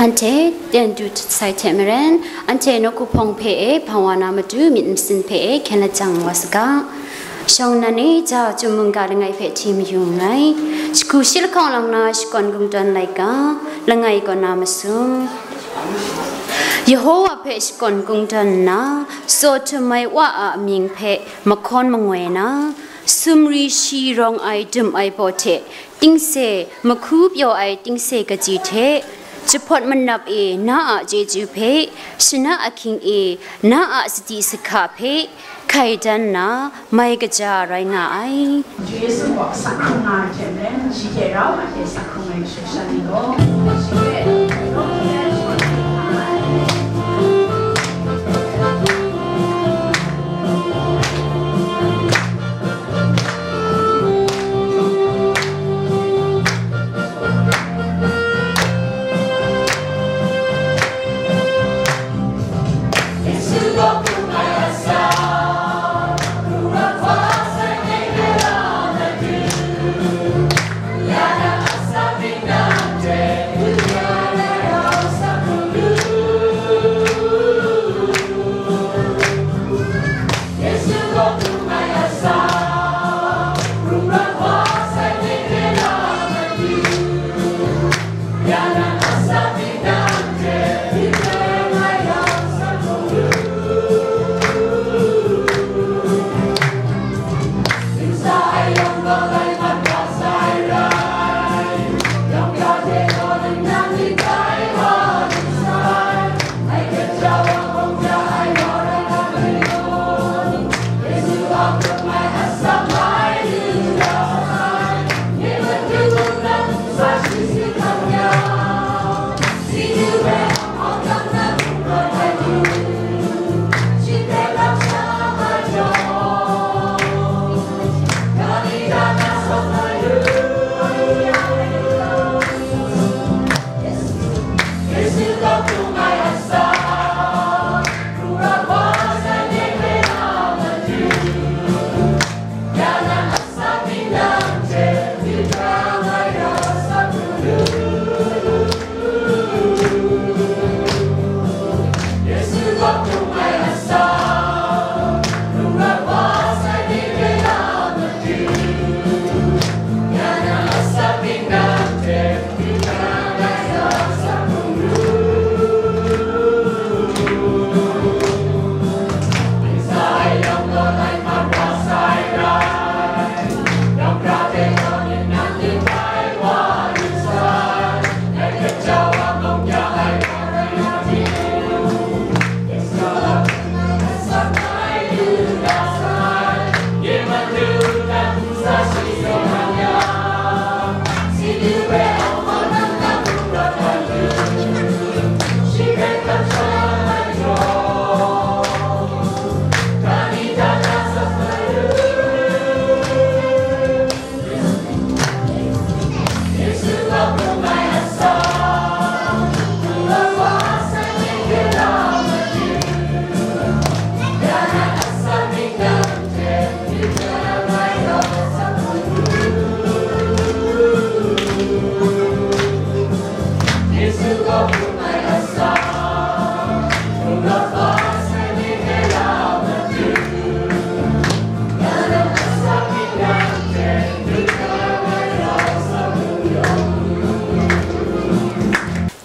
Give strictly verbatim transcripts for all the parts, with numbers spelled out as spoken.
Anhte ten du sai hte maren, anhte nawku hpawng hpe e hpang wa na matu myit masin hpe e hkyen lajang wa saga. Shawng nnan e ja, Chyum mungga langai hpe hti mayu nngai. Shagu shi lahkawng lang na shakawn kungdawn laika, langai kaw na masum. Yehowa hpe shakawn kungdawn nna, tsaw htum ai Wa a amying hpe mahkawn mangoi na, sumri shi rawng ai dum ai baw hte tingse, mahku pyaw ai tingse kaji hte, jahpawt manap e na a chyeju hpe, shana ahkying e na a sadi sahka hpe, hkai dan nna, mai kaja rai nga ai. Jesu gaw asak hkrung nga ai hte maren, shi hte rau anhte asak hkrung ai kashu kasha ni gaw, shi hpe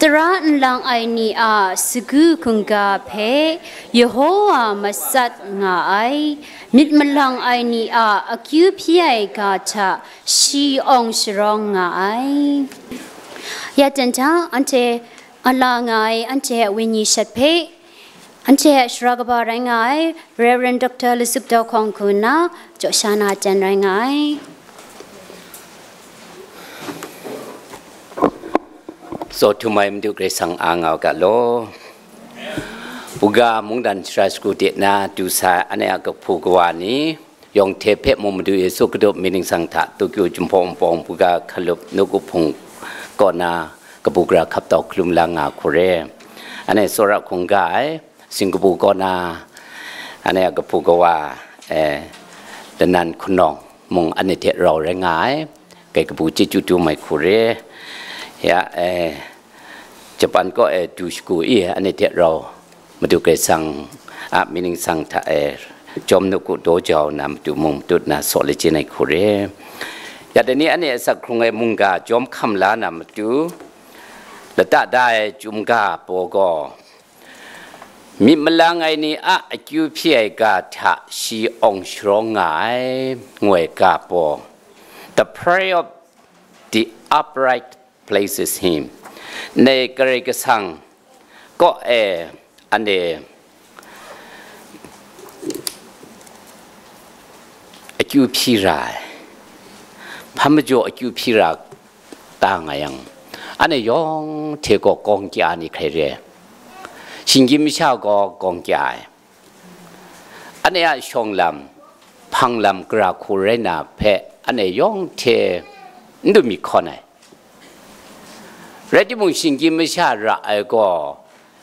Tara nlang ai ni a sagu hkungga hpe Yehowa matsat nga ai, myit malang ai ni a akyu hpyi ai ga hta shi awng sharawng nga ai. Ya ten hta, anhte a la nga ai anhte a wenyi shat hpe, anhte a shara kaba rai nga ai Rev. Doctor Lasuk Dau Hkawng hku nna, jaw sha na ten rai nga ai. Tsaw htum ai Madu Karai Kasang a nga u ga law. Buga mungdan shara shagu de na du sa ai anhte a kahpu kawa ni, yawng hte hpe mung Madu Yesu Hkristu mying ningsang hta tukyu Jinghpaw Wunpawng buga hkalup nawku hpung kaw na kabu gara hkap tau hkalum la nga hku re. Anhte tsawra hkungga ai, Singkapu kaw na, anhte a kahpu kawa, eh, lanan hkanawng mung anhte hte rau rai nga ai, kai kabu chyeju dum ai hku re. Ya, eh, Japan kaw e du shagu i, anhte hte rau Madu Karai Kasang a mying ningsang hta e jawm nu ku daw jau na matu mung matut na saw lachin ai hku re. Ya dai ni anhte asak hkrung ai mungga jawm hkam la na matu, lata da ai chyum ga baw gaw, myit malang ai ni a akyu hpyi ai ga hta shi awng sharawng nga ai, ngu ai ga baw, The prayer of the upright places him. Ndai Karai Kasang kaw e anhte akyu hpyi ra ai, hpa majaw akyu hpyi ra ta nga yang, anhte yawng hte gaw gawng kya ni hkrai re ai. Shinggyim masha gaw gawng kya ai. Anhte a shawng lam, hpang lam gara hku rai na hpe anhte yawng hte n du myit hkawn ai. Rai timung, shinggyim masha ra ai gaw,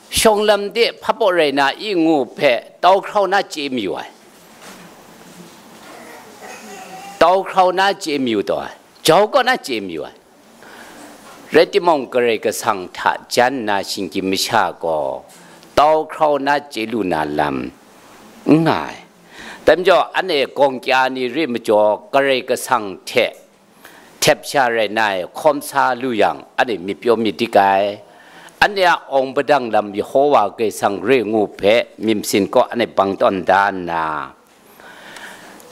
shawng lam de hpa baw rai na i ngu hpe tau hkrau na chye mayu ai. Tau hkrau na chye mayu taw ai, jau kaw na chye mayu ai. Rai timung, Karai Kasang hta jan nna shinggyim masha gaw tau hkrau na chye lu na lam n nga ai. Dai majaw, anhte gawng kya ni re majaw, Karai Kasang hte htep sha rai na e hkawm sa lu yang, anhte myit pyaw myit dik ai. Anhte a awng padang lam Yehova Karai Kasang re ngu hpe myit masin kaw anhte bang tawn da nna,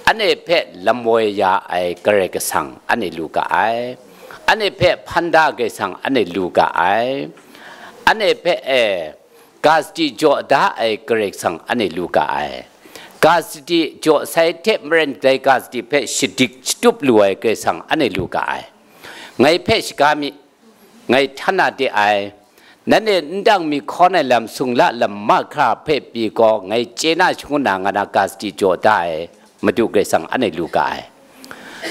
anhte hpe lam woi ya ai Karai Kasang anhte lu ga ai. Anhte hpe hpan da Karai Kasang anhte lu ga ai. Anhte hpe e ga sadi jaw da ai Karai Kasang anhte lu ga ai. Ga sadi jaw sai hte maren dai ga sadi hpe shadik shatup lu ai Karai Kasang anhte lu ga ai. Ngai hpe shaga mi, ngai htan na de ai. Nanhte n dang mi hkawn ai lam sung la lam mahkra hpe pyi gaw, ngai chye na shangun na nga na ga sadi jaw da ai Madu Karai Kasang anhte lu ga ai.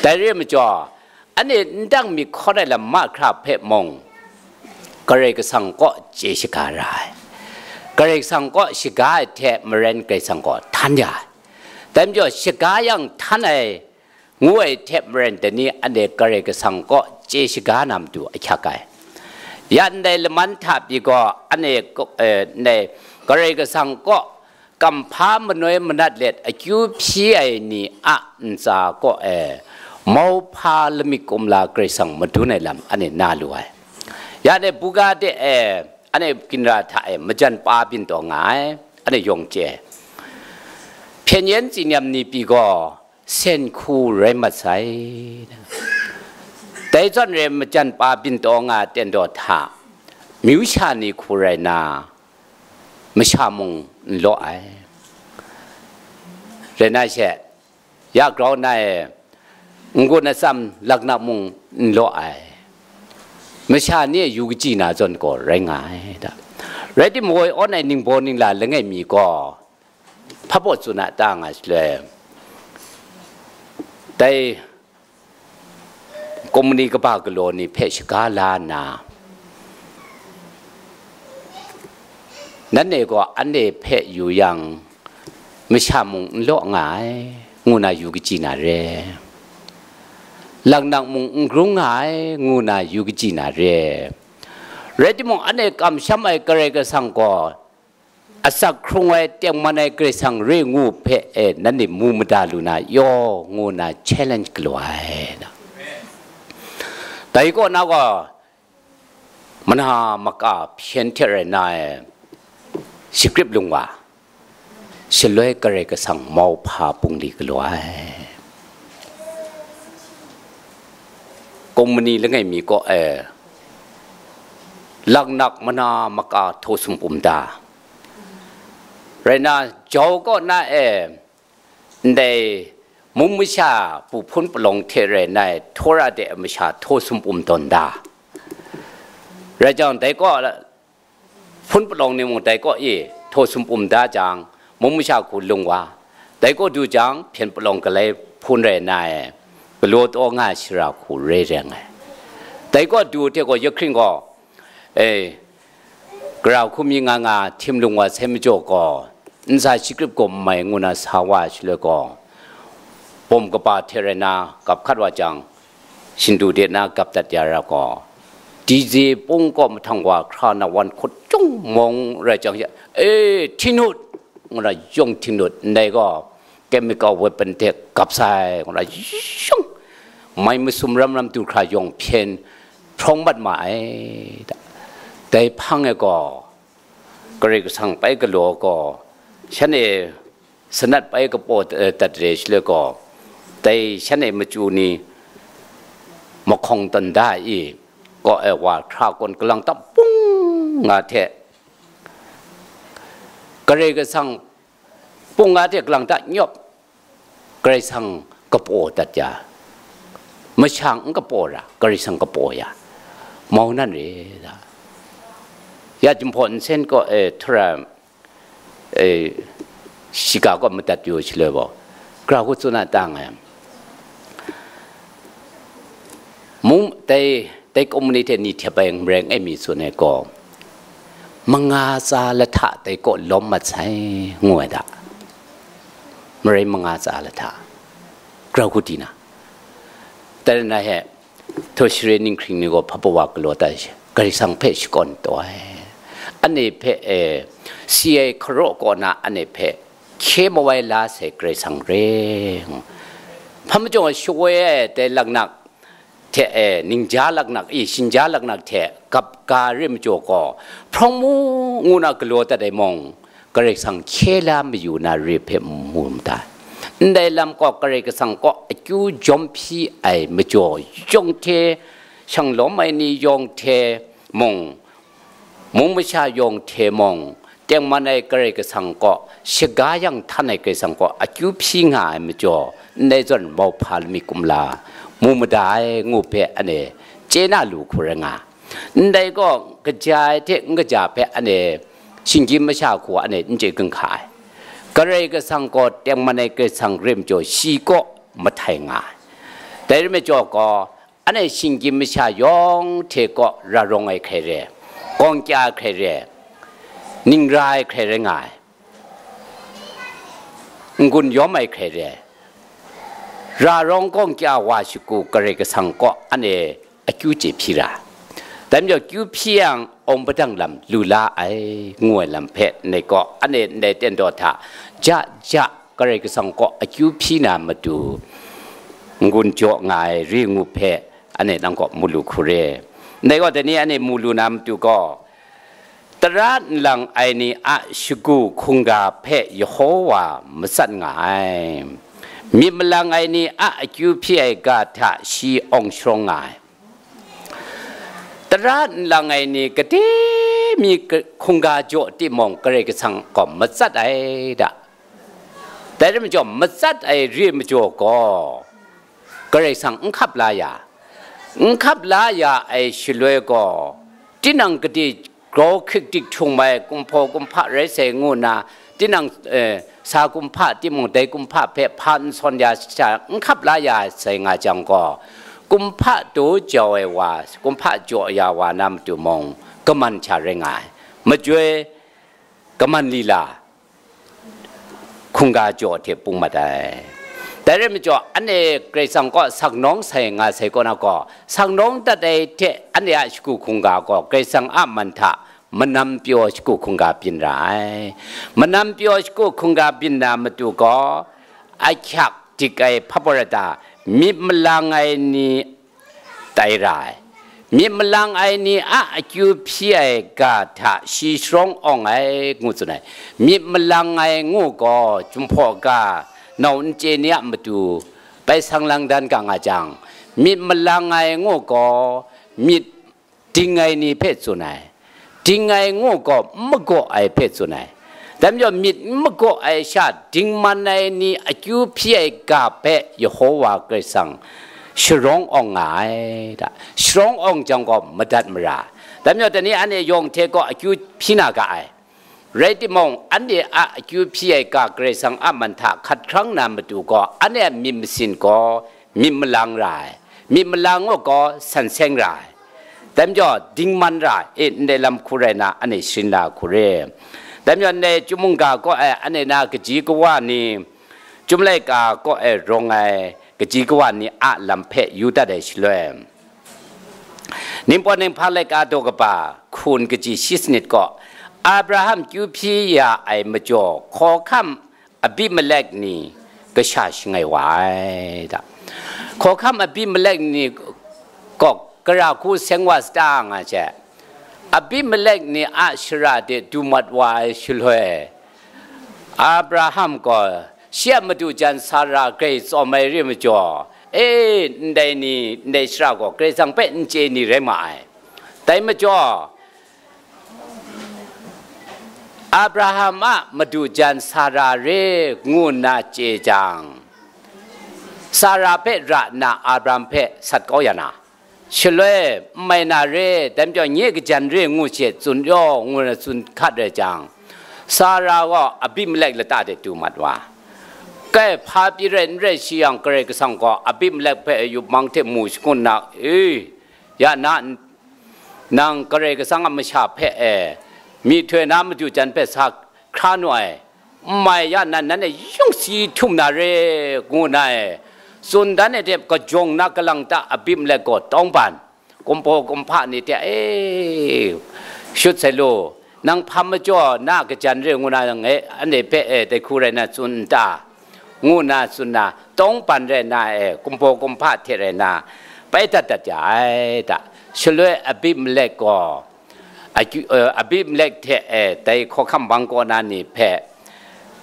Dai re ai majaw, anhte n dang mi hkawn ai lam mahkra hpe mung, Karai Kasang kaw chye shaga ra ai. Karai Kasang kaw shaga ai hte maren Karai Kasang gaw htan ya ai. Dai majaw, shaga yang htan ai ngu ai hte maren, dai ni anhte Karai Kasang kaw chye shaga na matu ahkyak ai. Ya ndai laman hta pyi gaw, anhte ko-, eh, ndai Karai Kasang kaw kamhpa manoi manat let akyu hpyi ai ni a ntsa kaw e mauhpa lamik kumla Karai Kasang madun ai lam anhte na lu ai. Ya ndai buga de e, anhte ginra hta e majan pa byin taw nga ai, anhte yawng chye ai. Hpyen yen tsin yam ni pyi gaw, sen hku rai mat sai. Dai zawn re, majan pa byin taw nga ai ten daw hta, myu sha ni hku rai na, masha mung n law ai. Rai na she, ya grau na e, n-gun atsam laknak mung n law ai. Masha ni e yu kaji na zawn gaw rai nga ai da. Rai timung, woi awn ai ningbaw ningla langai mi gaw, hpa baw tsun a ta nga shaloi, dai kumni kaba galaw ni hpe shaga la nna, nanhte gaw anhte hpe yu yang, masha mung n law nga ai, ngu na yu kaji na re. Laknak mung n grung nga ai, ngu na yu kaji na re. Rai timung, anhte kamsham ai Karai Kasang gaw, asak hkrung ai, tengman ai Karai Kasang re ngu hpe e, nanhte mu mada lu na yaw, ngu na challenge galaw ai. Dai kaw na gaw, mana maka hpyen hte rai na e, shagrip lung wa, shaloi Karai Kasang mauhpa bungli galaw ai. Kumni langai mi kaw e, laknak mana maka htaw sumpum da. Rai na, jau kaw na e, ndai mung masha bu hpun palawng hte rai na e, htaw ra de masha htaw sumpum tawn da. Rai jang, dai kaw hpun palawng ni mung dai kaw e htaw sumpum da jang, mung masha hku lung wa, dai kaw du jang, hpyen palawng galai hpun rai na e, galaw taw nga ai shara hku rai rai nga ai. Dai kaw du hte gaw, ya hkring gaw, e, gara hku mi nga nga htim lung wa sai majaw gaw, ntsa shagrip gaw n mai ngu na sa wa ai shaloi gaw, bawm kaba hte rai na gap hkat wa jang, shindu de na gap dat ya ra gaw, Dize pung kaw mahtang wa hkra na wan hkut chyung mawng rai jang ya, e, htinut, ngu na yawng htinut, ndai gaw chemical weapon hte gap sai, ngu na yawng mai masum ram ram du hkra yawng hpyen hprawng mat ma ai. Dai hpang e gaw, Karai Kasang pai galaw gaw, shan e sanat pai kapaw, eh, dat re shaloi gaw, dai shan e machyu ni mahkawng tanda i kaw ai wa hkra kawn kalang ta pung nga hte, Karai Kasang pung nga hte kalang ta nyawp, Karai Kasang kapaw dat ya, masha n kapaw ra, Karai Kasang kapaw ya, mau nan re da. Ya Jinghpaw Nsen kaw, eh, htura, eh, shiga kaw madat yu shaloi gaw, gara hku tsun a ta nga ai. Mung dai, dai community ni hte bai marai ngai mi tsun ai gaw, manga tsa lahta dai kaw lawm mat sai, ngu ai da. Marai manga tsa lahta, gara hku di na. Dai na he, hto share ninghkring ni gaw hpa bawa galaw tai she, Karai Kasang hpe shakawn taw ai. Ane hpe, eh, si ai hkaraw kaw na ane hpe hkye mawai la sai Karai Kasang re. Hpa majaw shawoi ai dai laknak hte, eh, ningja laknak, i, shinja laknak hte gap ga re majaw gaw, hprawng mu ngu na galaw dat ai mung, Karai Kasang hkye la mayu na re hpe mu mada. Ndai lam gaw Karai Kasang kaw akyu jawm hpyi ai majaw yawng hte, shanglawm ai ni yawng hte mung, mung masha yawng hte mung, tengman ai Karai Kasang kaw, shaga yang htan ai Karai Kasang kaw akyu hpyi nga ai majaw, ndai zawn mauhpa lami kumla mu mada ai ngu hpe ane chye na lu hku rai nga. Ndai gaw, kaja ai hte n kaja hpe ane shinggyim masha hku ane n chye gun hka ai. Karai Kasang gaw tengman ai Karai Kasang re majaw, shi kaw mahtai nga ai. Dai rai majaw gaw, ane shinggyim masha yawng hte kaw ra rawng ai hkrai re, gawng kya ai hkrai re, ning ra ai hkrai rai nga ai, n-gun yawm ai hkrai re, ra rawng gawng kya wa shagu Karai Kasang kaw ane akyu chye hpyi ra. Dai majaw, kyu hpyi yang, awng padang lam lu la ai, ngu ai lam hpe, ndai kaw, ane ndai ten daw hta, ja ja, Karai Kasang kaw akyu hpyi na matu, n-gun jaw nga ai ri ngu hpe, ane nang kaw mu lu hku re. Ndai gaw, dai ni ane mu lu na matu gaw, tara nlang ai ni a shagu hkungga hpe Yehova matsat nga ai. Myit malang ai ni a akyu hpyi ai ga hta shi awng sharawng nga ai. Tara nlang ai ni gade mi hkungga jaw timung, Karai Kasang gaw matsat ai da. Dai rai majaw, matsat ai re majaw gaw, Karai Kasang n hkap la ya. N hkap la ya ai shaloi gaw, tinang gade grau hkrik dik htung mai, kumhpaw kumhpa rai sai ngu nna, tinang, eh, sa kumhpa timung, dai kumhpa hpe hpa n sawn ya sha, n hkap la ya sai nga jang gaw, kumhpa daw jau ai wa, kumhpa jaw ya wa na matu mung, kaman hta rai nga ai. Majoi kaman lila hkungga jaw hte pung mat ai. Dai rai majaw, ane Karai Kasang kaw saknawng sai nga sai kaw na gaw, saknawng dat ai hte ane a shagu hkungga gaw Karai Kasang a man hta manam pyaw shagu hkungga byin ra ai. Manam pyaw shagu hkungga byin na matu gaw, ahkyak dik ai hpaprata, myit malang ai ni tai ra ai. Myit malang ai ni a akyu hpyi ai ga hta shi sharawng awng ai, ngu tsun ai. Myit malang ai ngu gaw, Jinghpaw ga nau n chye ni a matu, bai sang lang dan ga nga jang, myit malang ai ngu gaw, myit ding ai ni hpe tsun ai. Ding ai ngu gaw, n magaw ai hpe tsun ai. Dai majaw, myit n magaw ai sha, dingman ai ni akyu hpyi ai ga hpe Yehova Karai Kasang sharawng awng nga ai, da. Sharawng awng jang gaw, madat mara. Dai majaw, dai ni anhte yawng hte gaw akyu hpyi na ga ai. Rai timung, anhte a akyu hpyi ai ga Karai Kasang a man hta hkat hkrang na matu gaw, anhte a myit masin gaw myit malang ra ai. Myit malang ngu gaw san seng ra ai. Dai majaw, dingman ra ai, ndai lam hku rai na, anhte sharin la hku re. Dai majaw, ndai Chyum mungga kaw ai, anhte na kaji kawa ni, Chyum laika kaw ai rawng ai kaji kawa ni a lam hpe yu dat ai shaloi, Ningpawt ninghpang laika daw kaba hkun kaji shi sanit gaw, Abraham kyu hpyi ya ai majaw, hkawhkam Abimelek ni kasha shangai wa ai da. Hkawhkam Abimelek ni gaw kara hku seng wa sata nga she, Abimelek ni a shara de du mat wa ai shaloi, Abraham gaw shi a madu jan Sara grai tsawm ai re majaw, e, ndai ni, ndai shara gaw Karai Kasang hpe n chye ni rai ma ai. Dai majaw, Abraham a madu jan Sara re ngu nna chye jang, Sara hpe ra nna Abraham hpe sat kau ya na, shaloi, n mai na re, dai majaw nye kajan re ngu she tsun yaw, ngu na tsun hkat rai jang, Sara gaw Abimelek lata de du mat wa. Kai hpa pyi rai n rai shi yang, Karai Kasang gaw Abimelek hpe yupmang hte mu shangun na, e, ya na, nang Karai Kasang a masha hpe e, myihtoi na madu jan hpe sa hkra nu ai, n mai ya nan, nanhte yung si htum na re, ngu na e, tsun dan ai hte kajawng na kalang ta Abimelek gaw tawngban, kumhpaw kumhpa ni hte, e, shut sai lu, nang hpa majaw na kajan re ngu na, ngai anhte hpe, e, dai hku rai na tsun n ta? Ngu na tsun na, tawngban rai na, e, kumhpaw kumhpa hte rai na, bai dat dat ya ai da. Shaloi Abimelek gaw, akyu-, e, Abimelek hte, e, dai hkawhkam bang kaw na ni hpe,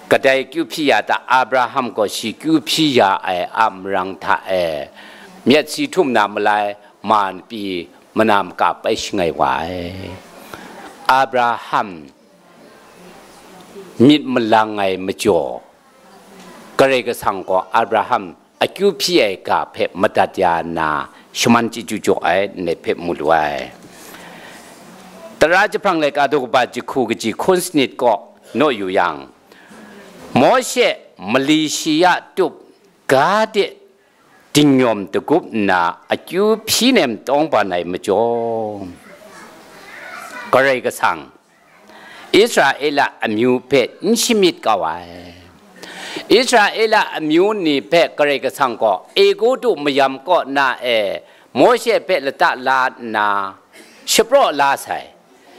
kadai kyu hpyi ya ta? Abraham gaw shi kyu hpyi ya ai a marang hta e, myit si htum na malai, ma pyi mana maka bai shangai wa ai. Abraham myit malang ai majaw, Karai Kasang gaw Abraham akyu hpyi ai ga hpe madat ya nna, shaman chyeju jaw ai, ndai hpe mu lu ai. Tara jahprang laika daw kaba jahku kaji hkun sanit kaw naw yu yang, Mawshe mali shi ya tup ga de dingnyawm dagup nna akyu hpyi nem tawngban ai majaw, Karai Kasang Israela amyu hpe n shamyit kau ai. Israela amyu ni hpe Karai Kasang gaw Egutu mayam kaw na e Mawshe hpe lata la nna shapraw la sai.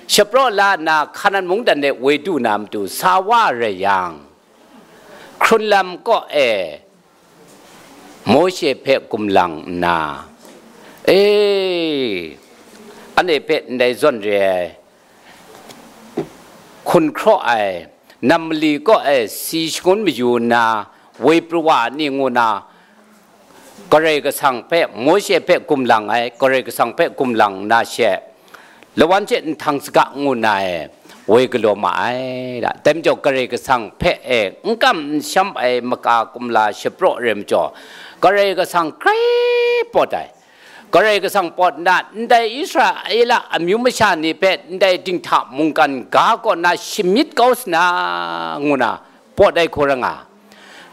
Shapraw la nna Hkanan mungdan de woi du na matu sa wa rai yang, hkrunlam kaw e Mawshe hpe gumlang nna, e, anhte hpe ndai zawn re ai, hkun hkraw ai, nam mali kaw e si shangun mayu nna, woi pru wa ni ngu na, Karai Kasang hpe, Mawshe hpe gumlang ai, Karai Kasang hpe gumlang nna she, lawan hte nhtang saga ngu na e, woi galaw ma ai da. Dai majaw Karai Kasang hpe e n kam n sham ai maka kumla shapraw rai majaw, Karai Kasang grai pawt ai. Karai Kasang pawt nna, ndai Israela amyu masha ni hpe ndai dinghta mungkan ga kaw na shamyit kau sa na, ngu na pawt ai hku rai nga.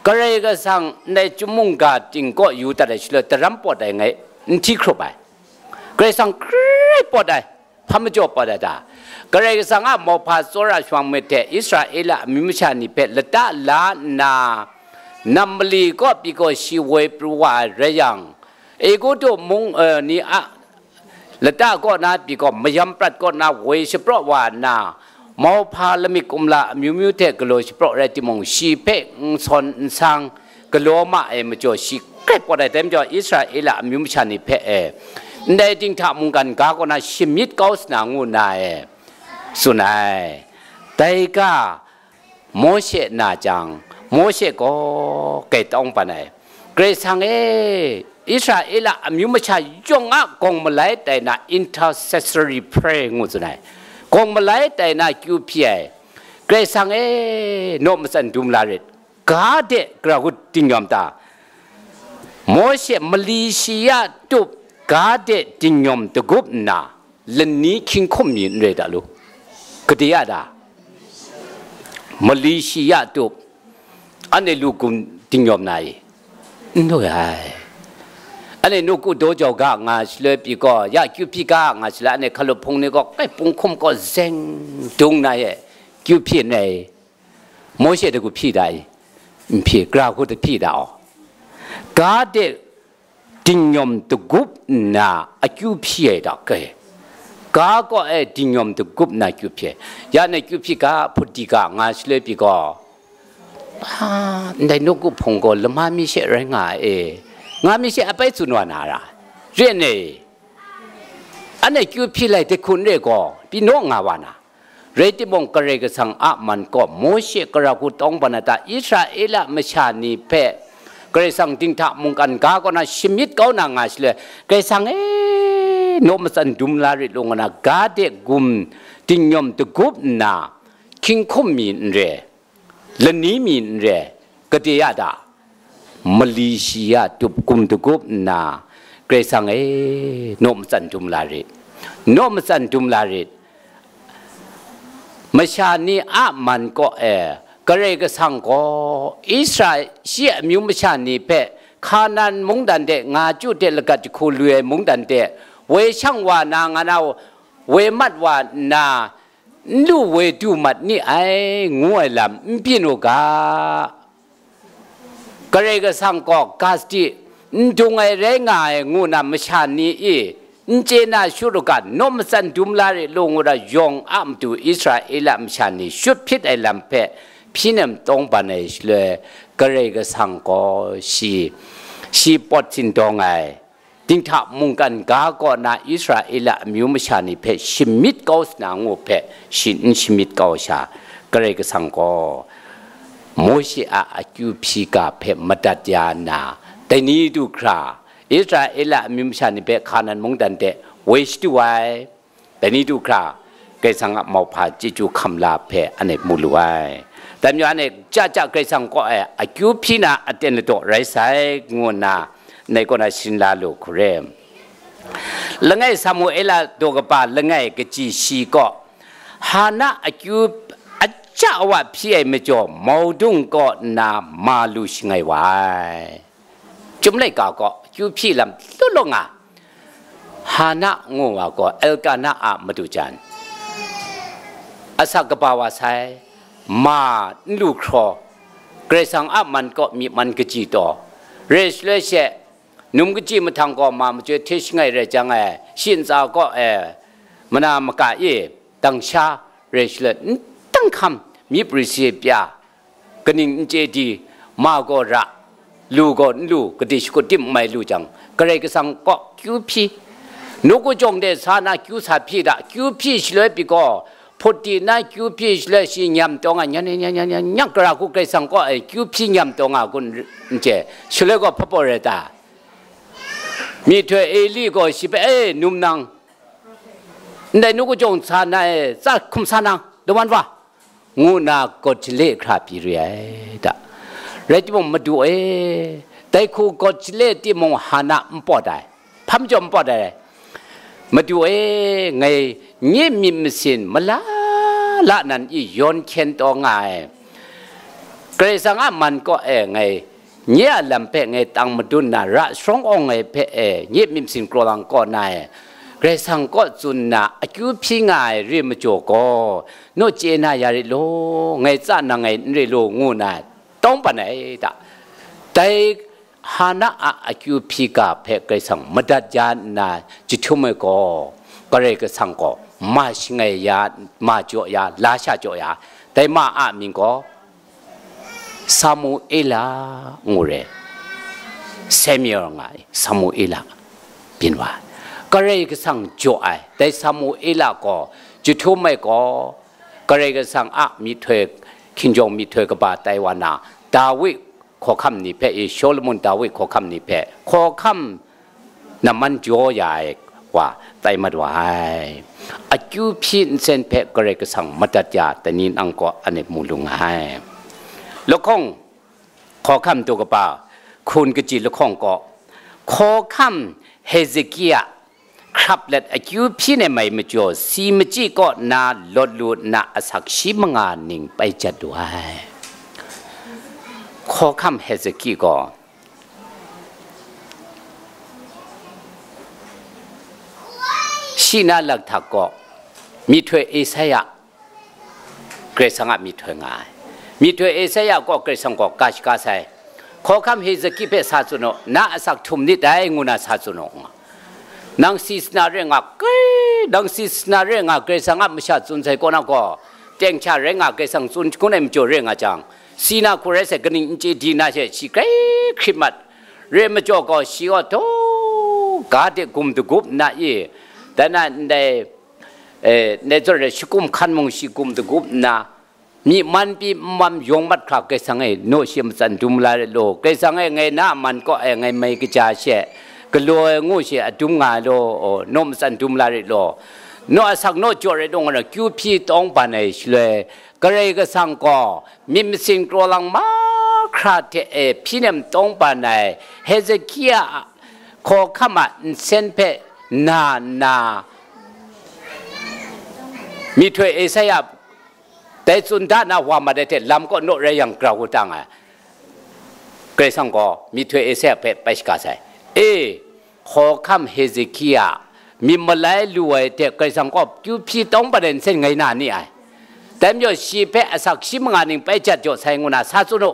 Karai Kasang ndai chyum mungga ting kaw yu dat ai shaloi, daram pawt ai ngai n hti hkrup ai. Karai Kasang grai pawt ai, hpa majaw pawt ai ta? Karai Kasang a mauhpa tsawra shawng myit hte Israela amyu masha ni hpe lata la nna, nam mali kaw pyi gaw shi woi pru wa ai rai yang, Egutu mung, eh, ni a lata kaw na pyi gaw mayam prat kaw na woi shapraw wa nna, mauhpa lamik kumla amyu myu hte galaw shapraw rai timung, shi hpe n sawn n sang galaw ma ai majaw, shi grai pawt ai. Dai majaw Israela amyu masha ni hpe e, ndai dinghta mungkan ga kaw na shamyit kau sa na, ngu nna e tsun ai. Dai ga Mawshe na jang, Mawshe gaw kai tawng ban ai. Karai Kasang e, Israela amyu masha yawng a gawng malai tai na intercessory prayer ngu tsun ai. Gawng malai tai na kyu hpyi ai. Karai Kasang e, naw matsan dum la rit. Ga de gara hku dingnyawm ta? Mawshe mali shi ya tup ga de dingnyawm dagup nna, lani hkying hkum mi n rai da lu? Gade ya da? Mali shi ya tup, anhte lu gun dingnyawm na i? N rai ai. Anhte nawku daw jau ga nga shaloi pyi gaw, ya kyu hpyi ga nga shaloi, anhte hkalup hpung ni gaw kai punghkum kaw zeng dung na ye, kyu hpyi n rai. Mawshe dagup hpyi da i? N hpyi, gara hku hpyi da aw? Ga de dingnyawm dagup nna akyu hpyi ai da kai. ga kaw e dingnyawm dagup nna kyu hpyi. Ya nna kyu hpyi ga, hput di ga nga shaloi pyi gaw, a, ndai nawku hpung gaw lama mi she rai nga ai e, nga mi she apai tsun wa na ra, re nni? Anhte kyu hpyi lai dai hku n re gaw, pyi naw nga wa na. Rai timung, Karai Kasang a man kaw Mawshe kara hku tawng ban ai ta, Israela masha ni hpe Karai Kasang dinghta mungkan ga kaw na shamyit kau na nga shaloi, Karai Kasang e, naw matsan dum la rit lu ngu na, ga de gum dingnyawm dagup nna, hkying hkum mi n re, lani mi n re, gade ya da, mali shi ya tup gum dagup nna, Karai Kasang e, naw matsan dum la rit, naw matsan dum la rit. Masha ni a man kaw e, Karai Kasang gaw Israel shi amyu masha ni hpe Hkanan mungdan de nga chyu hte lagat jahku lu ai mungdan de woi shang wa na, nga na woi mat wa nna, n lu woi du mat ni ai, ngu ai lam n byin u ga. Karai Kasang gaw gasti n dung ai rai nga ai, ngu na masha ni e n chye na shut u ga, naw matsan dum la rit lu, ngu ra yawng a matu Israela masha ni shut hpyit ai lam hpe hpyi nem tawng ban ai shaloi, Karai Kasang gaw shi, shi pawt sindawng ai dinghta mungkan ga kaw na Israela amyu masha ni hpe shamyit kau sa na ngu hpe shi n shamyit kau sha, Karai Kasang gaw Mawshe a akyu hpyi ga hpe madat ya nna, dai ni du hkra Israela amyu masha ni hpe Hkanan mungdan de woi shadu ai. Dai ni du hkra, Karai Kasang a mauhpa chyeju hkam la hpe anhte mu lu ai. Dai majaw anhte ja ja Karai Kasang kaw e akyu hpyi na aten ladaw rai sai, ngu nna, ndai kaw na sharin la lu hku re. Langai Samuela daw kaba langai kaji shi kaw, Hana akyu aja awa hpyi ai majaw, maudung kaw nna ma lu shangai wa ai. Chyum laika gaw kyu hpyi lam law law nga, Hana ngu wa gaw Elkana a madu jan, asak kaba wa sai, ma n lu hkraw, Karai Kasang a man kaw myi man kaji taw, re shaloi she, num kaji mahtang gaw ma machyoi hte shangai rai jang ai, shi ntsa kaw e, mana maka e, dang sha, re shaloi n dang hkam, myit risi pya, kaning n chye di, ma gaw ra, lu gaw n lu, gade shakut tim n mai lu jang, Karai Kasang kaw kyu hpyi, nawku jawng de sa na kyu sa hpyi da, kyu hpyi shaloi pyi gaw, hput di na kyu hpyi shaloi shi nyam tawng a, nyan, nyan, nyan, nyan, nyan, kara hku Karai Kasang kaw ai kyu hpyi nyam tawng a kun n chye, shaloi gaw hpapaw rai ta? Myihtoi Eli gaw shi hpe, "E, num nang, ndai nawku jawng sa na e, tsa hkum sa nang, dawan wa," ngu nna gawt jale hkra pyi re ai da. Rai timung, Madu e, dai hku gawt jale timung Hana n pawt ai, hpa majaw n pawt ai. Madu e, ngai nye myit masin mala la nan i yawn hkyen taw nga ai. Karai Kasang a man kaw e ngai nye a lam hpe ngai tang madun na ra sharawng awng ai hpe e, nye myit masin kraw lang kaw na e, Karai Kasang kaw tsun na akyu hpyi nga ai re majaw gaw, naw chye na ya rit law, ngai tsa nang ngai n re law, ngu na tawng pan ai da. Dai Hana a akyu hpyi ga hpe Karai Kasang madat ya nna jahtum ai gaw, Karai Kasang gaw ma shangai ya, ma jaw ya, la sha jaw ya, dai ma a mying gaw Samuela ngu re. Samuel nga ai, Samuela byin wa ai. Karai Kasang jaw ai, dai Samuela gaw jahtum ai gaw, Karai Kasang a myihtoi, hkinjawng myihtoi kaba tai wa na, Dawi hkawhkam ni hpe, i Solomon Dawi hkawhkam ni hpe, hkawhkam namman jaw ya ai wa tai mat wa ai. Akyu hpyi nsen hpe Karai Kasang madat ya, dai ni nang kaw anhte mu lu nga ai. Lahkawng hkawhkam daw kaba hkun kaji lahkawng kaw, hkawhkam Hezekia hkrap let akyu hpyi nem ai majaw, si machyi kaw nna lawt lu nna asak shi manga ning bai jat lu ai. Hkawhkam Hezekia gaw shi na lakhtak gaw myihtoi Esaia, Karai Kasang a myihtoi nga ai. Myihtoi Esaia gaw Karai Kasang gaw ga shaga sai. Hkawhkam Hezekia hpe sa tsun u, na asak htum nit dai, ngu na sa tsun u, nga. Nang si sana re nga, kai Dang si sna re nga Karai Kasang a masha tsun sai kaw na gaw, teng hta rai nga Karai Kasang tsun hkun ai majaw re nga jang, si na hku rai sai kaning n chye di na she shi grai hkrit mat. Re majaw gaw shi gaw taw ga de gum dagup nna i, dan na ndai, eh, ndai zawn rai shakum hkan mung shi gum dagup nna, myi man pyi n mam yawng mat hkra Karai Kasang e naw shi matsan dum la rit law, Karai Kasang e ngai na a man kaw e ngai mai kaja she galaw ai ngu she adum nga ai law, naw matsan dum la rit law, naw asak naw jaw rai law nga na kyu hpyi tawng ban ai shaloi, Karai Kasang gaw myit masin kraw lang mahkra hte e hpyi nem tawng ban ai Hezekia a hkawhkam a nsen hpe na nna, myihtoi Esaia dai tsun da na wa mat ai hte lam kaw naw rai yang grau u ta nga ai. Karai Kasang gaw myihtoi Esaia hpe bai shaga sai. E, hkawhkam Hezekia, myit malai lu ai hte Karai Kasang gaw kyu hpyi tawng pat ai nsen ngai na ni ai. Dai majaw shi hpe asak shi manga ning bai jat jaw sai ngu na sa tsun u,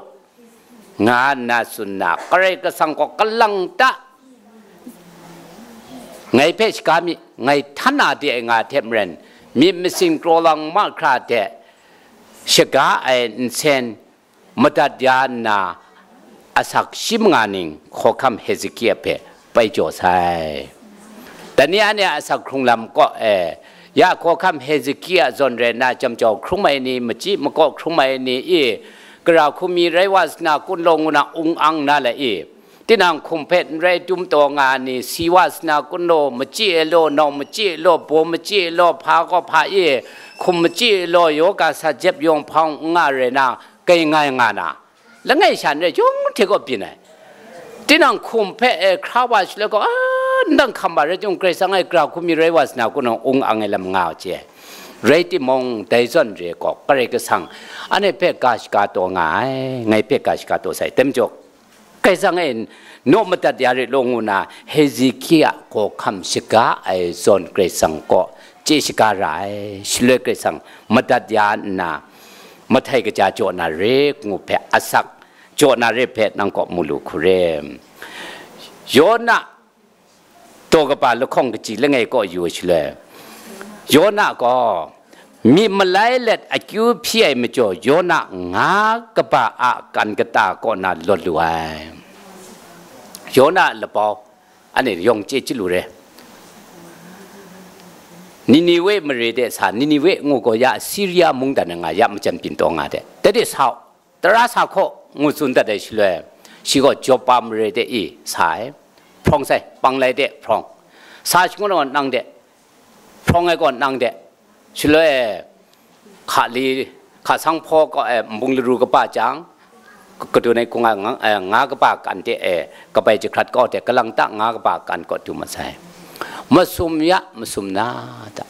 nga nna tsun nna, Karai Kasang gaw kalang ta ngai hpe shaga mi, ngai htan na de ai nga hte maren, myit masin kraw lang mahkra hte shaga ai nsen madat ya nna, asak shi manga ning hkawhkam Hezekia hpe bai jaw sai. Dai ni anhte a asak hkrung lam kaw e, ya hkawhkam Hezekia zawn rai nna, jam jau hkrum ai ni, machyi makaw hkrum ai ni i, gara hku mi rai wa sa na kun law ngu na ung ang na le i, tinang hkum hpe n rai dum taw nga ai ni, si wa sa na kun law, machyi e law, nau machyi e law, baw machyi e law, hpa gaw hpa i, hkum machyi e law, yoga sa jep yawng hpawng n nga rai na, kai ngai nga na, langai sha n rai, chyawm hte kaw byin ai. Tinang hkum hpe e hkra wa shaloi gaw, a, ndang hkam wa rai chyawm, Karai Kasang e gara hku mi rai wa sa na, kun ung ang ai lam nga ai chye. Rai timung, dai zawn re gaw, Karai Kasang, anhte hpe ga shaga taw nga ai, ngai hpe ga shaga taw sai, tem jaw, Karai Kasang e naw madat ya rit law ngu na, Hezekia hkawhkam shaga ai zawn Karai Kasang kaw chye shaga ra ai, shaloi Karai Kasang madat ya nna, mahtai kaja jaw na re ngu hpe asak jaw na re hpe nang kaw mu lu hku re. Yona taw kaba lahkawng kaji langai kaw yu ai shaloi, Yona gaw myit malai let akyu hpyi ai majaw, Yona nga kaba a kan kata kaw na lawt lu ai. Yona a lapau, anhte yawng chye chyalu re. Niniwe mare de sa, Niniwe ngu gaw ya Siria mungdan e nga, ya majan byin taw nga de, dai de sa u, tara sa hkaw, ngu tsun dat ai shaloi, shi gaw Joppa mare de i sa ai, hprawng sai, panglai de hprawng, sa shangun gaw nang de, hprawng ai gaw nang de, shaloi, hka li, hka sang hpaw kaw e nbung laru kaba jang, kadun ai hkung a nga, eh, nga kaba kan de e, kabai jahkrat kau de, kalang ta nga kaba kan kaw du masai. Masum ya, masum na ta.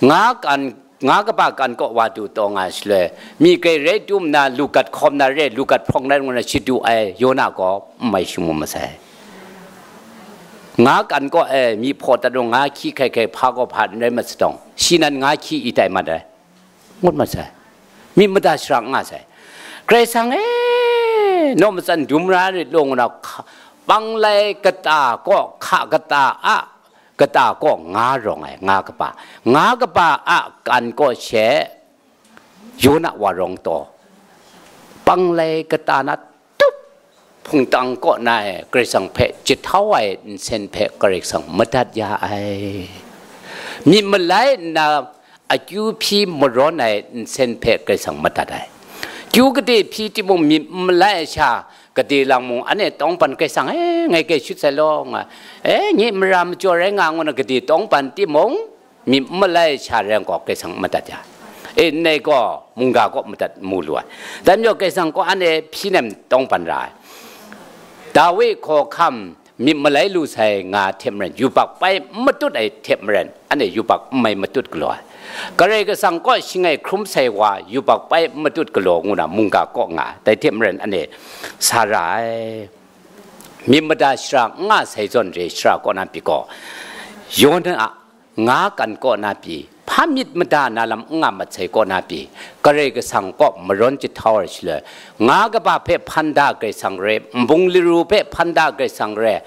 Nga kan, nga kaba kan kaw wa du taw nga shaloi, myi grai rai dum na, lu gat hkawm na re, lu gat hprawng na re ngu na shadu ai Yona gaw n mai shangun masai. Nga kan kaw e myi hpaw dat u, nga hkyi hkai hkai, hpa gaw hpa n rai mat sadawng, shi nan nga hkyi i tai mat ai, ngut mat sai. Myit mada shara n nga sai. Karai Kasang e, naw matsan dum ra rit law ngu na, hka-, panglai kata kaw, hka kata a kata kaw nga rawng ai, nga kaba, nga kaba a kan kaw she, Yona wa rawng taw, panglai kata na tup hpungtang kaw na e Karai Kasang hpe jahtau ai nsen hpe Karai Kasang madat ya ai. Myit malai nna akyu hpyi marawn ai nsen hpe Karai Kasang madat ai. Kyu kade hpyi timung, myit n malai ai sha kade lang mung, anhte tawng pan Karai Kasang, e, ngai kai shut sai law, nga, e, nye mara majaw rai nga, ngu na kade tawng pan timung, myit n malai sha rai gaw Karai Kasang madat ya. E, ndai gaw mungga kaw madat mu lu ai. Dai majaw Karai Kasang kaw anhte hpyi nem tawng pan ra ai. Dawi hkawhkam myit malai lu sai nga hte maren, yubak pai n matut ai hte maren, anhte yubak n mai matut galaw ai. Karai Kasang kaw shing ai hkrum sai wa yubak pai n matut galaw ngu na mungga kaw nga ai. Dai hte maren anhte sa ra ai. Myit mada shara n nga sai zawn re shara kaw na pyi gaw, Yona a nga kan kaw na pyi, hpa myit mada na lam n nga mat sai kaw na pyi, Karai Kasang kaw marawn jahtau ai shaloi, nga kaba hpe hpan da Karai Kasang re, nbung laru hpe hpan da Karai Kasang re,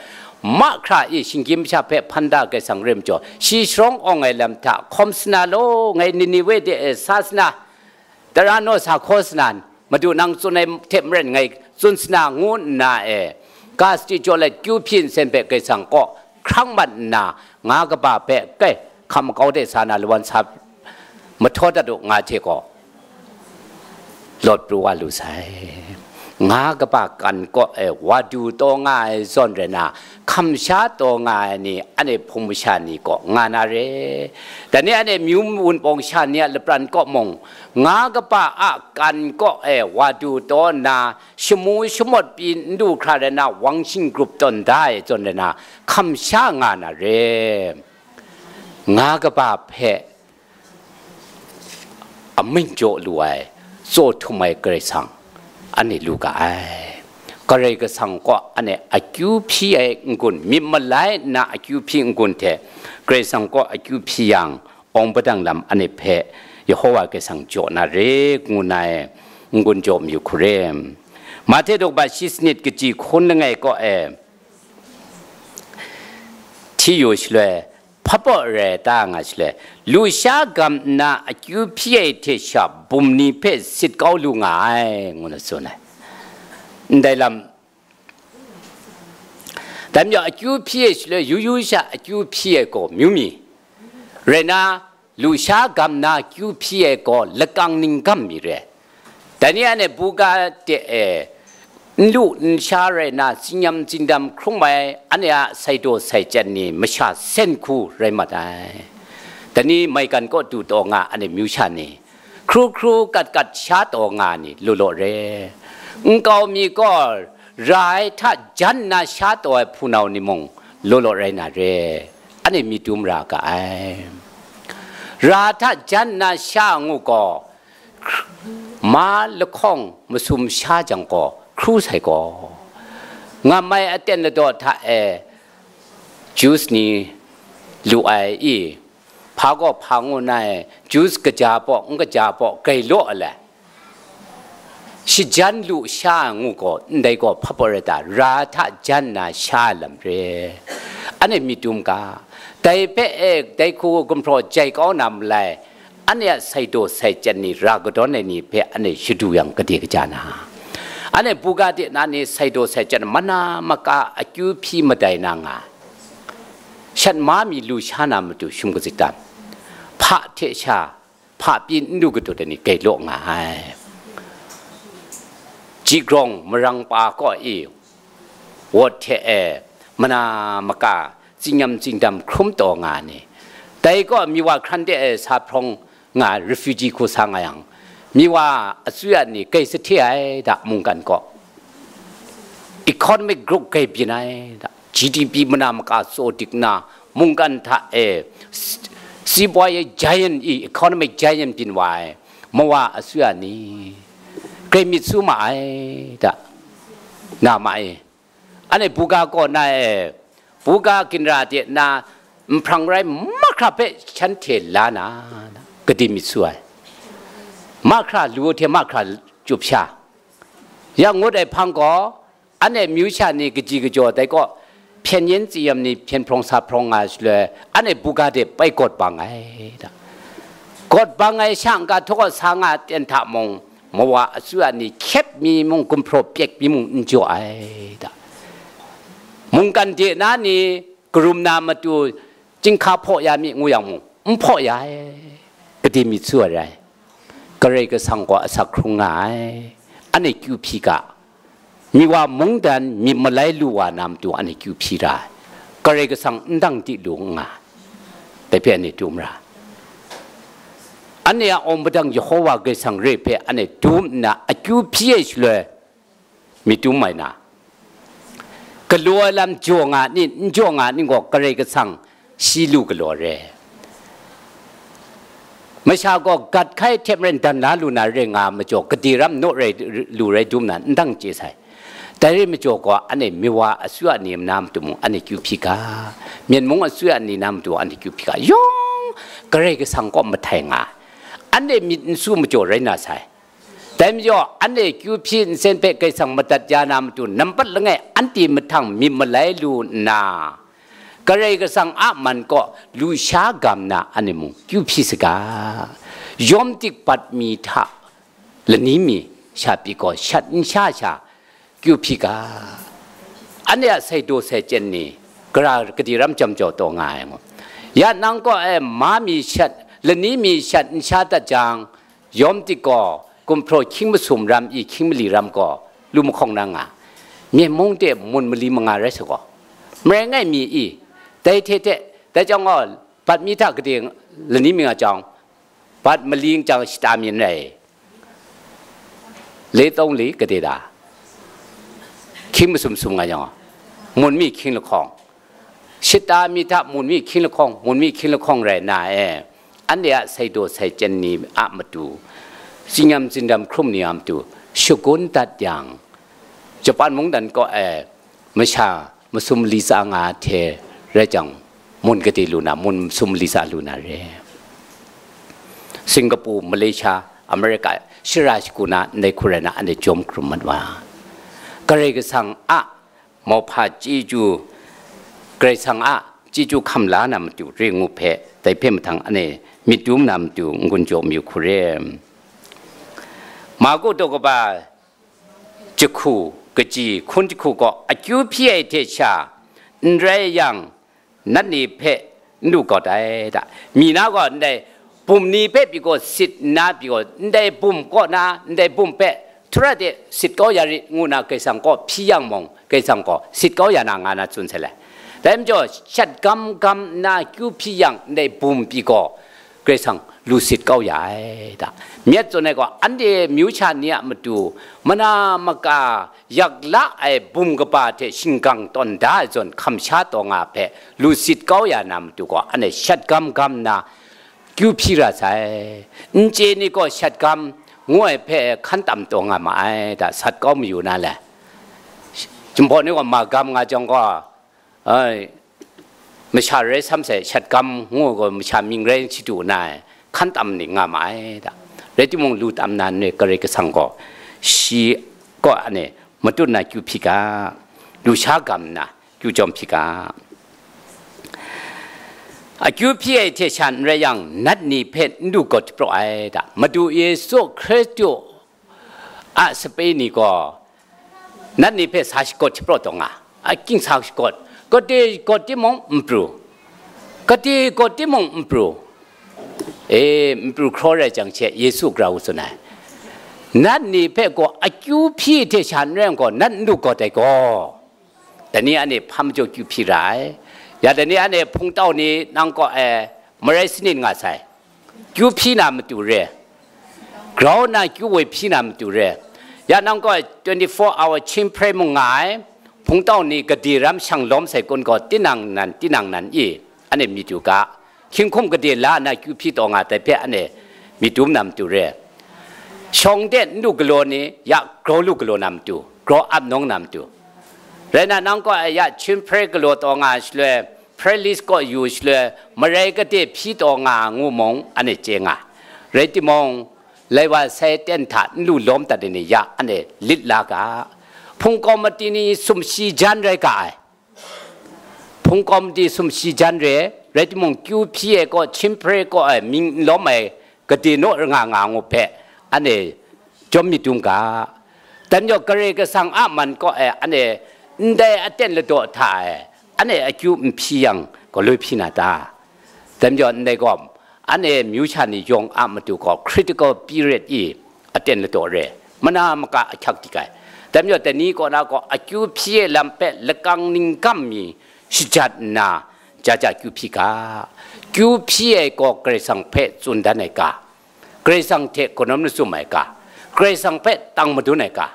Mahkra e shinggyim masha hpe hpan da Karai Kasang rai majaw, shi sharawng awng ai lam hta hkawm sana law, ngai Niniwe de e sa sana, tara naw sa hkaw sana, Madu nang tsun ai hte maren ngai tsun sana, ngu nna e, ga sadi jaw let kyu hpyi nsen hpe Karai Kasang kaw hkrang mat nna, nga kaba hpe, kai, hkam makau de sa na lawan sa mahtaw dat u, nga hte gaw lawt pru wa lu sai. Nga kaba kan kaw e wa du taw nga ai zawn rai na, hkam sha taw nga ai ni, anhte hpung masha ni kaw nga na re. Dai ni anhte myu wunpawng sha ni a lapran kaw mung, nga kaba a kan kaw e wa du taw nna, shamu shamawt pyi n du hkra rai na, wang shinggrup tawn da ai zawn rai na, hkam sha nga na re. Nga kaba hpe amying jaw lu ai, tsaw htum ai Karai Kasang, anhte lu ga ai. Karai Kasang kaw anhte akyu hpyi ai n-gun, myit malai nna akyu hpyi n-gun hte Karai Kasang kaw akyu hpyi yang, awng padang lam anhte hpe Yehowa Karai Kasang jaw na re, ngu na e, n-gun jaw mayu hku re. Mahte daw kaba shi sanit kaji hkun langai kaw e, hti yu shaloi, hpapaw rai ta nga shaloi, lusha gam nna akyu hpyi ai hte sha bum ni hpe sit kau lu nga ai, ngu na tsun ai. Ndai lam, dai majaw akyu hpyi ai shaloi, yu yu sha akyu hpyi ai gaw myu mi rai na, lusha gam nna akyu hpyi ai gaw lakang ning gam mi re. Dai ni anhte buga de e, n lu n sha rai na, tsinyam tsindam hkrum ai, anhte a saidaw sai chyan ni masha sen hku rai mat ai. Dai ni maigan kaw du taw nga anhte myu sha ni, hkru hkru kat kat sha taw nga ni law law re. Nkau mi gaw ra ai hta jan nna sha taw ai hpunau ni mung law law rai na re. Anhte myit dum ra ga ai. Ra hta jan nna sha ngu gaw, ma lahkawng masum sha jang gaw, hkru sai gaw, ngam ai aten ladaw hta e, juice ni lu ai i, hpa gaw hpa ngu na e, juice kaja baw, n kaja baw, gai law a le. Shajan lu sha ngu gaw, ndai gaw hpa baw rai ta, ra hta jan na sha lam re. Anhte myit dum ga, dai hpe e, dai hku gumhpraw jai kau na malai, anhte a saidaw sai chyan ni, ra kadawn ai ni hpe anhte shadu yang gade kaja na, anhte buga de na ni saidaw sai chyan mana maka akyu hpyi madai na nga, shat ma mi lu sha na matu shum kazik tam, hpa hte sha, hpa pyi n du gadut ai ni gai law nga ai. Jigrawng marang pa kaw i, wawt hte e, mana maka, tsinyam tsindam hkrum taw nga ni, dai kaw mi wa hkran de e sa hprawng nga, refugee hku sa nga yang, mi wa asuya ni gai sahte ai da, mungkan kaw economic growth gai byin ai da, G D P mana maka tsaw dik na, mungkan hta e, s-, စီးပွားရေး giant i, economic giant byin wa ai, mawa asuya ni, gai myit su ma ai da, na ma e. Anhte buga kaw na e, buga ginra de na, nhprang rai mahkra hpe shanhte la na, gade myit su ai. Mahkra lu hte mahkra cup sha. Ya ngut ai hpang gaw, anhte myu sha ni kaji kajaw dai kaw, hpyen yin tsiyam ni hpyen hprawng sa hprawng nga shaloi, anhte buga de bai gawt bang ai da. Gawt bang ai sha n-ga htaw sa nga ten hta mung, mawa asuya ni hkyep mi mung, gumhpraw pyek mi mung n jaw ai da. Mungkan de na ni karum na matu, chyinghka hpaw ya mi ngu yang mung, n hpaw ya ai, gade myit su ai rai. Karai Kasang gaw asak hkrung nga ai, anhte kyu hpyi ga, mi wa mungdan myit malai lu wa na matu anhte kyu hpyi ra ai, Karai Kasang n dang di lu n nga, dai hpe anhte dum ra. Anhte a awng padang Yehova Karai Kasang re hpe anhte dum nna akyu hpyi ai shaloi, myit dum ai na, galaw ai lam jaw nga ni, n jaw nga ni gaw, Karai Kasang shi lu galaw re. Masha gaw gat hkai hte maren dan la lu na re nga majaw, gade ram naw rai lu rai dum na, n dang chye sai. Dai rai majaw gaw, anhte mi wa asuya ni na matu mung anhte kyu hpyi ga, myen mung asuya ni na matu anhte kyu hpyi ga, yawng Karai Kasang kaw mahtai nga, anhte myit n su majaw rai na sai. Dai majaw, anhte kyu hpyi nsen hpe Karai Kasang madat ya na matu, nampat langai anhte mahtang myit malai lu nna, Karai Kasang a man kaw lusha ga nna anhte mung kyu hpyi saga. Yawm dik bat mi hta lani mi sha pyi gaw, shat n sha sha kyu hpyi ga. Anhte a sai daw sai chyen ni, gara kadi ram jam jaw taw nga ai ngu. Ya nang kaw e ma mi shat, lani mi shat n sha dat jang, yawm dik gaw, gumhpraw hkying masum ram i hkying mali ram gaw, lu mahkawng na nga, myen mung de mun mali manga rai sa gaw, marai ngai mi i, dai hte hte, dai chyawm gaw, bat mi hta gade lani mi nga jang, bat mali jang shata myin rai, le tawng li gade da, hkying masum sum nga jang, mun mi hkying lahkawng, shata mi hta mun mi hkying lahkawng, mun mi hkying lahkawng rai na e, anhte a sai daw sai chyen ni a matu, tsingyam tsindam hkrum ni a matu, shagun dat yang, Japan mungdan kaw e masha masum mali tsa nga hte rai jang, mun gade lu na, mun masum mali tsa lu na re. Singapore, Malaysia, America, shara shagu na ndai hku rai na, anhte jawm hkrum mat wa. Karai Kasang a mauhpa chyeju, Karai Kasang a chyeju hkam la na matu re ngu hpe, dai hpe mahtang anhte myit dum na matu n-gun jaw mayu hku re. Marku daw kaba jahku, kaji hkun jahku gaw akyu hpyi ai hte sha n rai yang, nat ni hpe n lu gawt ai da. Mi na gaw ndai bum ni hpe pyi gaw sit nna pyi gaw, ndai bum kaw na, ndai bum hpe htu ra de sit kau ya rit ngu na Karai Kasang kaw hpyi yang mung, Karai Kasang gaw sit kau ya na nga na tsun sai lai. Dai majaw, shat gam gam nna kyu hpyi yang ndai bum pyi gaw, Karai Kasang lu sit kau ya ai da. Myit tsun ai gaw, anhte myu sha ni a matu, mana maka yak la ai bum kaba hte shingkang tawn da ai zawn hkam sha taw nga hpe lu sit kau ya na matu gaw, anhte shat gam gam nna kyu hpyi ra sai. N chye ni gaw shat gam ngu ai hpe hkan tam taw nga ma ai da, sat kau mayu na le. Chyum hpaw ni gaw ma gam nga jawng gaw, ai, masha rai sam sai, shat gam ngu gaw masha mying rai n shadu na ai, hkan tam ni nga ma ai da. Rai timung, lu tam na n re, Karai Kasang gaw, shi kaw anhte matut na kyu hpyi ga, lu sha gam nna kyu jawm hpyi ga. Akyu hpyi ai hte sha n rai yang, nat ni hpe n du gawt shapraw ai da. Madu Yesu Hkristu a sape ni gaw, nat ni hpe sa shagawt shapraw taw nga, a, akyu sa shagawt, gade gawt timung n pru, gade gawt timung n pru, e, n pru hkraw rai jang she Yesu grau tsun ai. Nat ni hpe gaw akyu hpyi hte sha n rai yang gaw, nat n du gawt ai gaw, dai ni anhte hpa majaw kyu hpyi ra ai. Ya dai ni anhte hpungtau ni nang kaw e marai sanit nga sai. Kyu hpyi na matu re, grau nna kyu woi hpyi na matu re. Ya nang gaw twenty-four hour chyinghpre mung nga ai, hpungtau ni gade ram shang lawm sai kun gaw, tinang nan, tinang nan i, anhte myit yu ga, hkying hkum gade la nna kyu hpyi taw nga dai hpe anhte myit dum na matu re. Shawng de n lu galaw ni, ya grau lu galaw na matu, grau ap nawng na matu. Rai nna, nang gaw ya chyinghpre galaw taw nga shaloi, prayer list kaw yu shaloi, marai gade hpyi taw nga ngu mung, anhte chye nga. Rai timung, lai wa sai ten hta n lu lawm dat ai ni ya anhte lit la ga. Hpung kawmati ni sumshi jan rai ga ai. Hpung kawmati sumshi jan re, rai timung, kyu hpyi ai kaw, chyinghpre kaw ai mying n lawm ai gade naw nga nga ngu hpe, anhte jawm myit dum ga. Dai majaw, Karai Kasang a man kaw e anhte ndai aten ladaw hta e anhte akyu n hpyi yang, galoi hpyi na ta? Dai majaw, ndai gaw, anhte myu sha ni yawng a matu gaw critical period i aten ladaw re, mana maka ahkyak dik ai. Dai majaw, dai ni kaw na gaw akyu hpyi ai lam hpe lakang ningkam mi shajat nna, ja ja kyu hpyi ga. Kyu hpyi ai gaw Karai Kasang hpe tsun dan ai ga, Karai Kasang hte hkanom lachyum ai ga, Karai Kasang hpe tang madun ai ga,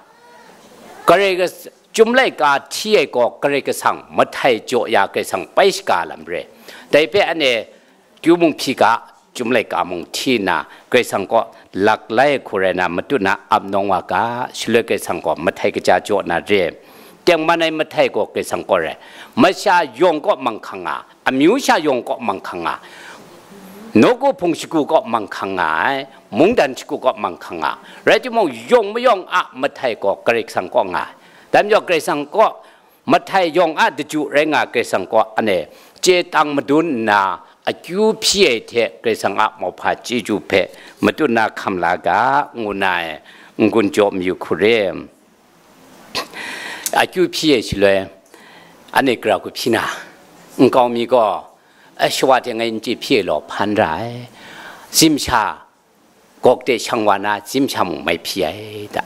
Karai Kas-, Chyum laika hti ai gaw Karai Kasang mahtai jaw ya, Karai Kasang pai shaga lam re. Dai hpe anhte kyu mung hpyi ga, Chyum laika mung hti nna, Karai Kasang kaw lak lai ai hku rai na, matut na ap nawng wa ga, shaloi Karai Kasang gaw mahtai kaja jaw na re. Tengman ai mahtai gaw Karai Kasang kaw rai. Masha yawng kaw manghkang nga, amyu sha yawng kaw manghkang nga, Nawku hpung shagu kaw manghkang nga ai, mungdan shagu kaw manghkang nga ai. Rai timung, yawng mayawng a mahtai gaw Karai Kasang kaw nga ai. Dai majaw, Karai Kasang kaw mahtai yawng a daju rai nga ai Karai Kasang kaw, ane, chye tang madun nna, akyu hpyi ai hte Karai Kasang a mauhpa chyeju hpe matut na hkam la ga, ngu na ai n-gun jaw mayu hku re. Akyu hpyi ai shaloi, ane, gara hku hpyi na, nkau mi gaw, "Ai, shawa hte ngai n chye hpyi ai law, hpan ra ai. Zimsha gawk de shang wa na, zimsha mung mai hpyi ai da.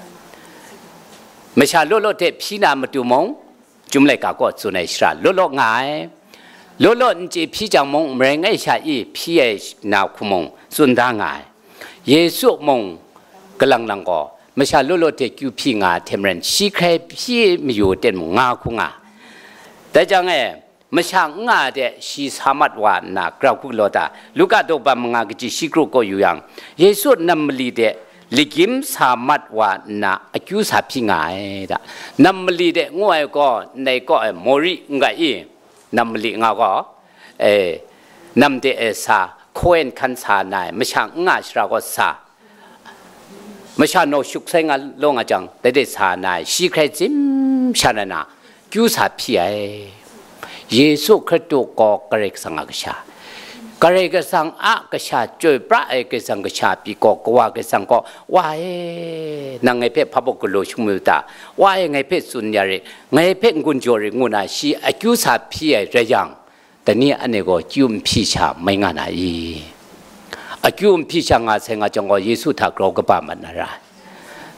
Masha law law hte hpyi na matu mung, Chyum laika kaw tsun ai shara law law nga ai. Law law n chye hpyi jang mung, marai ngai sha i hpyi ai na hku mung tsun da nga ai. Yesu mung kalang lang gaw, masha law law hte kyu hpyi nga ai hte maren, shi hkrai hpyi mayu ten mung nga hku nga ai. Dai jang e, masha n nga ai de shi sa mat wa nna, gara hku galaw ta? Luka daw ban manga kaji shi kru kaw yu yang, Yesu nam mali de lagyim sa mat wa nna, akyu sa hpyi nga ai da. Nam mali de ngu ai gaw, ndai kaw e Mori n gai i, nam mali nga gaw, e, nam de e sa, hkawen hkan sa na ai, masha n nga shara gaw sa, masha naw shuk sai nga law nga jang, dai de sa na ai, shi hkrai zim sha na na, kyu sa hpyi ai. Yesu Hkristu gaw Karai Kasang a Kasha, Karai Kasang a Kasha, chyoi pra ai Karai Kasang Kasha pyi gaw, Kawa Karai Kasang gaw, "Wa e, nang ngai hpe hpa baw galaw shangun u ta? Wa e, ngai hpe tsun ya re, ngai hpe n-gun jaw re," ngu na shi akyu sa hpyi ai rai yang, dai ni ane gaw kyu n hpyi sha mai nga na i? Akyu n hpyi sha nga sai nga jang gaw, Yesu hta grau kaba mat na ra ai.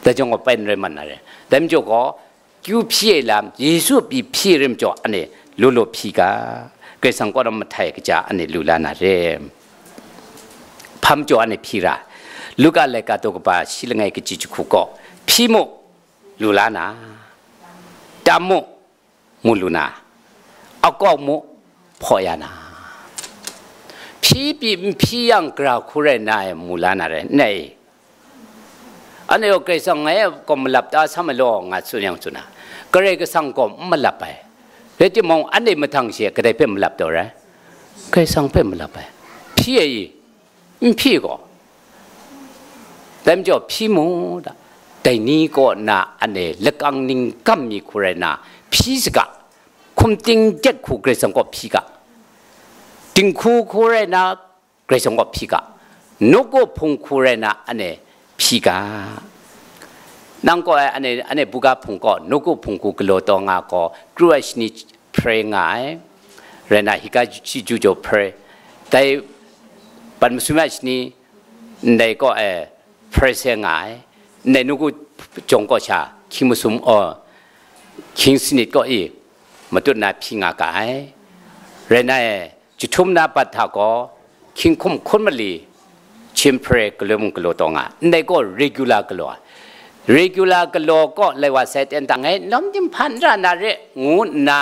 Dai jang gaw, pai n rai mat na re. Dai majaw gaw, kyu hpyi ai lam, Yesu pyi hpyi ai rai majaw, ane, law law hpyi ga, Karai Kasang kaw na mahtai kaja ane lu la na re. Hpa majaw ane hpyi ra. Luka laika daw kaba shi langai kaji jahku gaw, hpyi mu, lu la na, tam mu, mu lu na, akawk mu, hpaw ya na. Hpyi pyi n hpyi yang, gara hku rai na e, mu la na rai, n rai? Ane gaw, Karai Kasang ngai a gaw malap ta sam ai law, nga tsun yang tsun na, Karai Kasang gaw n malap ai. Rai timung, ane mahtang she kadai hpe malap taw rai? Karai Kasang hpe malap ai. Hpyi ai i? N hpyi gaw. Dai majaw, hpyi mu da. Dai ni kaw na ane lakang ning gam mi hku rai na, hpyi saga, hkum ting dek hku Karai Kasang kaw hpyi ga, dinghku hku rai na, Karai Kasang kaw hpyi ga, nawku hpung hku rai na, ane hpyi ga. Nang kaw ai ane, ane buga hpung kaw, nawku hpung hku galaw taw nga gaw, kru ai shani hpre nga ai, rai na, hika shi ju jaw hpre, dai ban masum ai shani, ndai kaw e hpre se nga ai, ndai nawku jawng kaw sha hkying masum, aw, hkying sanit kaw i matut na hpyi nga ga ai, rai na e, jahtum na bat hta gaw, hkying hkum hkun mali, hpyi hpre galoi mung galaw taw nga, ndai gaw regular galaw ai. Regular galaw kaw lai wa sai ten ta, ngai n lawm dim hpan ra na re, ngu nna,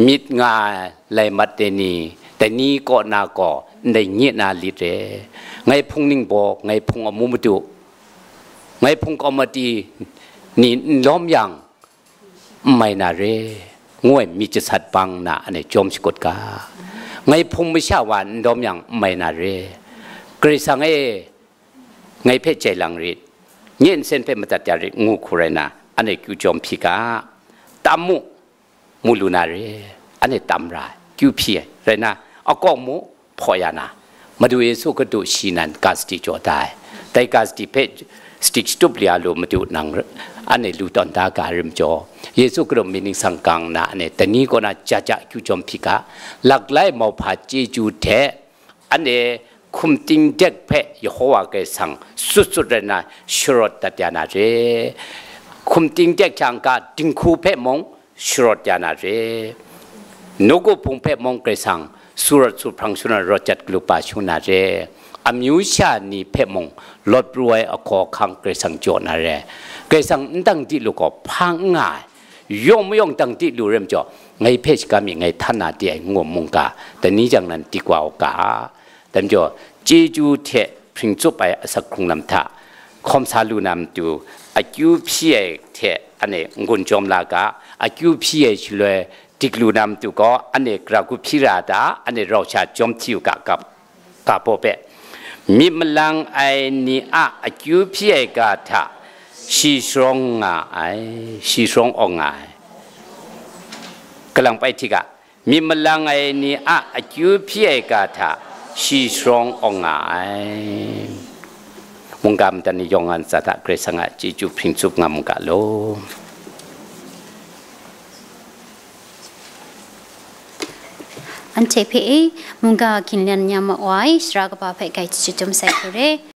myit nga ai lai mat de ni, dai ni kaw na gaw, ndai nye na lit re, ngai hpung ningbaw, ngai hpung amu madu, ngai hpung kawmati ni n lawm yang, n mai na re, ngu ai myit jasat bang nna, ane jawm shakut ga. Ngai hpung masha wa n lawm yang, n mai na re. Karai Kasang e, ngai hpe jai lang rit, nye nsen hpe madat ya rit, ngu hku rai na, ane kyu jawm hpyi ga. Tam mu, mu lu na re, ane tam ra ai, kyu hpyi ai, rai na, akawk mu, hpaw ya na, Madu Yesu Hkristu shi nan ga sadi jaw da ai. Dai ga sadi hpe sadi shatup li a lu Madu nang, ane lu tawn da ga ai rim jaw, Yesu Hkristu myit ningsang gang na, ane dai ni kaw na ja ja kyu jawm hpyi ga, laklai mauhpa chyeju hte, ane hkum ting dek hpe Yehowa Karai Kasang sut sut rai na sharawt dat ya na re. Hkum ting dek hkyang ga dinghku hpe mung sharawt ya na re. Nawku hpung hpe mung Karai Kasang su rawt su hprang shana rawt jat galu pa shangun na re. Amyu sha ni hpe mung lawt pru ai ahkaw ahkang Karai Kasang jaw na re. Karai Kasang n dang di lu gaw hpa n nga ai. Yawng mayawng dang di lu rai majaw, ngai hpe shaga mi ngai htan na di ai ngu mungga, dai ni jang nan di kau ga. Dai majaw, chyeju hte hpring tsup ai asak hkrung lam hta, hkawm sa lu na matu, akyu hpyi ai hte ane n-gun jawm la ga, akyu hpyi ai shaloi dik lu na matu gaw, ane gara hku hpyi ra ta, ane rau sha jawm hti u ga gap. Ga paw hpe, myit malang ai ni a akyu hpyi ai ga hta shi sharawng nga ai, shi sharawng awng nga ai. Kalang pai hti ga, myit malang ai ni a akyu hpyi ai ga hta shi sharawng awng nga ai. Mungga mada ni yawng a ntsa hta Karai Kasang a chyeju hpring tsup nga mu ga law. Anhte hpe e, mungga ginlan ya ma wa ai, sara kaba hpe grai chyum sai hku re.